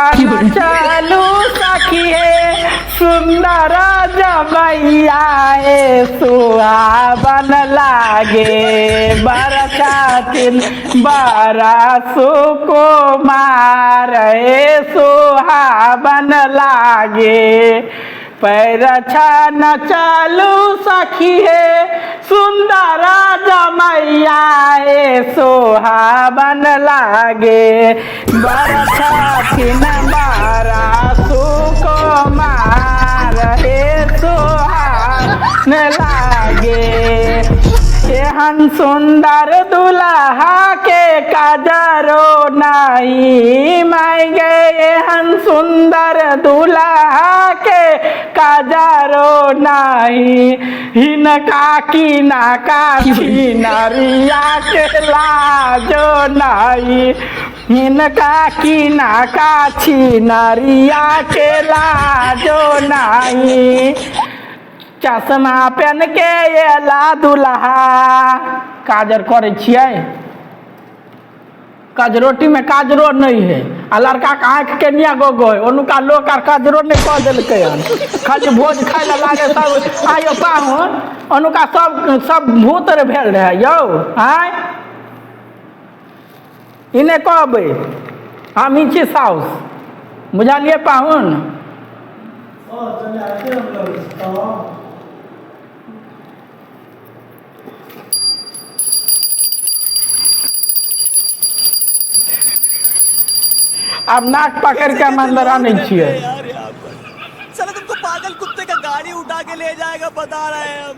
छन चलू सखी हे सुंदर जमैया हे सुहावन लागे बरसातिन बड़ा सुकुमार हे सुहावन लागे पैर छन चलू सखी हे सुंदर जमैया हे सोहावन लागे बरसातिन बड़ा सुकुमार हे सोहावन लागे एहन सुंदर दुल्हा के कजरो नहीं मांगे एहन सुंदर दुल्हा के कजरो नहीं हिनका की नाका छिनरिया के लाजो नहीं हिनका की नाका छिनरिया के लाजो नहीं चश्मा पेन के एला दुल्हा। काजर करै छियै, कजरोटीमे काजरो नहि है आ लड़काके आँखि केनिया गो गो है। ओनुका लोक आर कजरो नहि कऽ देलकै हन, खाली भोज खाय लए लागे सब। आइयो पाहुन, ओनुका सब सब भूत रे भेल रहै यौ। आँय, ई नहि कहबै, हमही छी साउस, बुझलियै पाहुन? आब नाक पकड़ि के हम अन्दर आनै छियै। यार यहाँ पर साला तुमको पागल कुत्ते का गाड़ी उठा के ले जाएगा, बता रहे हैं हम।